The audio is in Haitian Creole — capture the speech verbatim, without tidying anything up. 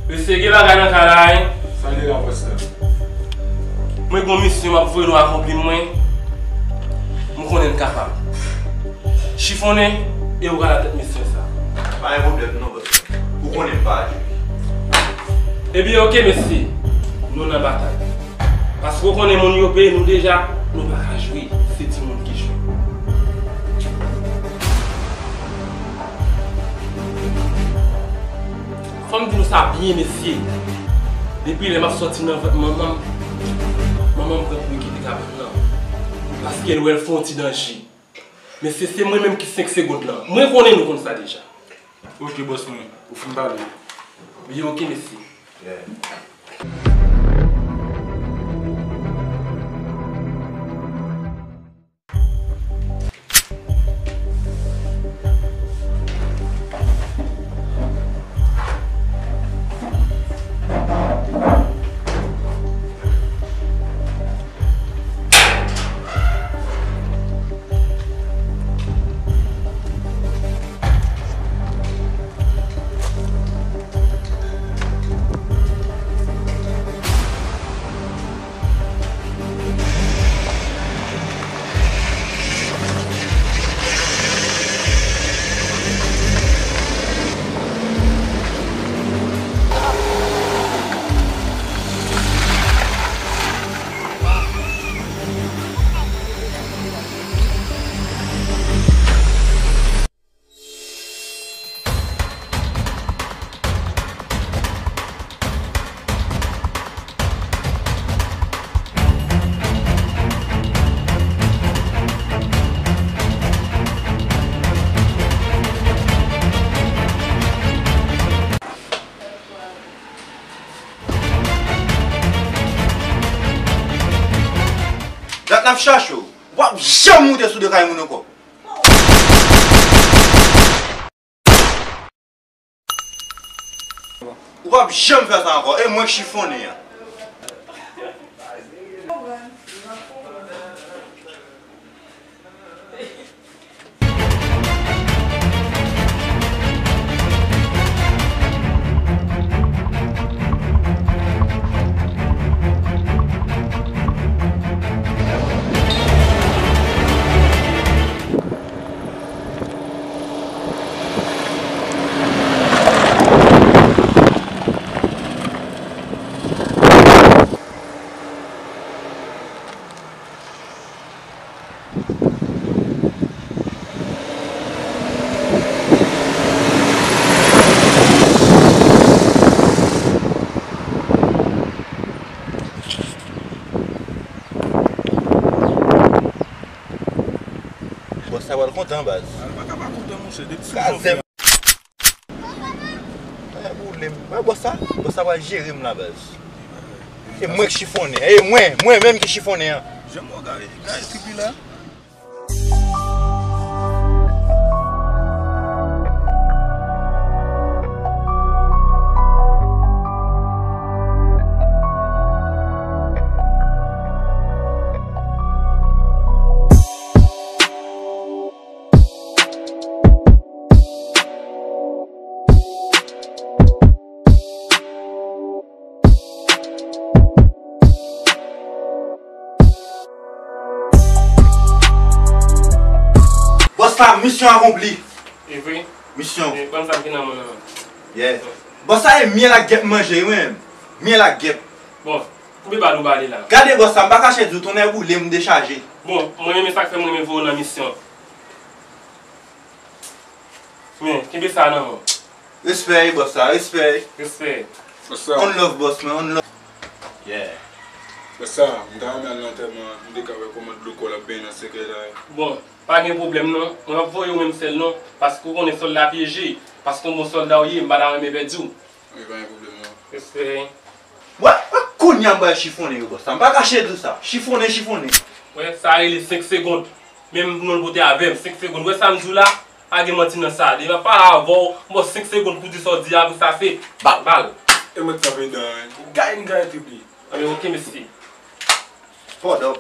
Mesye, gen bagay nan kay la, wi. Sa li la, pastè? Mwen gon misyon m ap voye nou akonpli mwen. M konnen n kapab. Chifonnen, e ou ka nan tèt misyon sa. Pa gen pwoblèm non, pastè. Ou konnen m pa jwe. Ebyen, oke, mesye. Nou nan batay. Paske w konnen moun yo peye nou deja, nou pa ka jwe, se timoun ki jwe. Fò m di nou sa byen, mesye. Depi lè m ap sòti nan vant manman m, manman m pran pou l kite kabann nan. Paske l wè l fè yon ti danje. Mesye, se mwen menm ki senk segond lan. Mwen konnen nou konn sa deja. Ok, bòs mwen. Ou fin pale. Wi, ok, mesye. Yeah. Dat n ap chache w. W ap janm moute sou do kay moun ankò. Ou p ap janm fè sa ankò. E mwen k chifonnen an. Bòs sa pral kontan, baz. Al pa ka pa kontan, monchè, depi sou Kazèk. Janvye. Ay, boule m. Wè bòs sa? Bòs sa pral jere m la, baz. E mwen k chifonnen. E mwen, mwen menm ki chifonnen an. Janm wè gade, gade trip li la. Bòs la, misyon akonpli. E vre? Misyon. E, ban m sa m gen nan men nan. Yeah. Bòs la, e myèl ak gèp m manje, wi menm. Myèl ak gèp. Bon, koupe bal ou bale la. Gade bòs la, m pa kache di w, tonnè boule m dechaje. Bon, mwen menm e sa k fè m renmen voye w nan misyon. Men, kenbe sa nan men w. Respè, bòs la, respè. Respè. Bòs la. On love, bòs mwen, on love. Yeah. Bòs la, m ta renmen al nan antèman an, m te ka wè kòman dlo kò l ap benyen nan sèkèy la. Bon, pa gen pwoblèm non. Mwen p ap voye w menm sèl non, paske w konnen sòlda pyeje. Paske yon bon sòlda w ye, m pa ta renmen pèdi w. Wi, pa gen pwoblèm non. Respè. Wè, wè, kounye a m pral chifonnen yo, bòs la. M pa kache di w sa. Chifonnen, chifonnen. Wè, sa rele senk segond. Menm non l pote avè m, senk segond. Wè sa m di w la, pa gen manti nan sa. Depi m ap pale avè w, m ba w senk segond pou di sa w di a, apre sa se bal, bal. E mwen t frape dan, wi. Gaye m gaye trip li. Anben, oke, mesye. Fò dòp.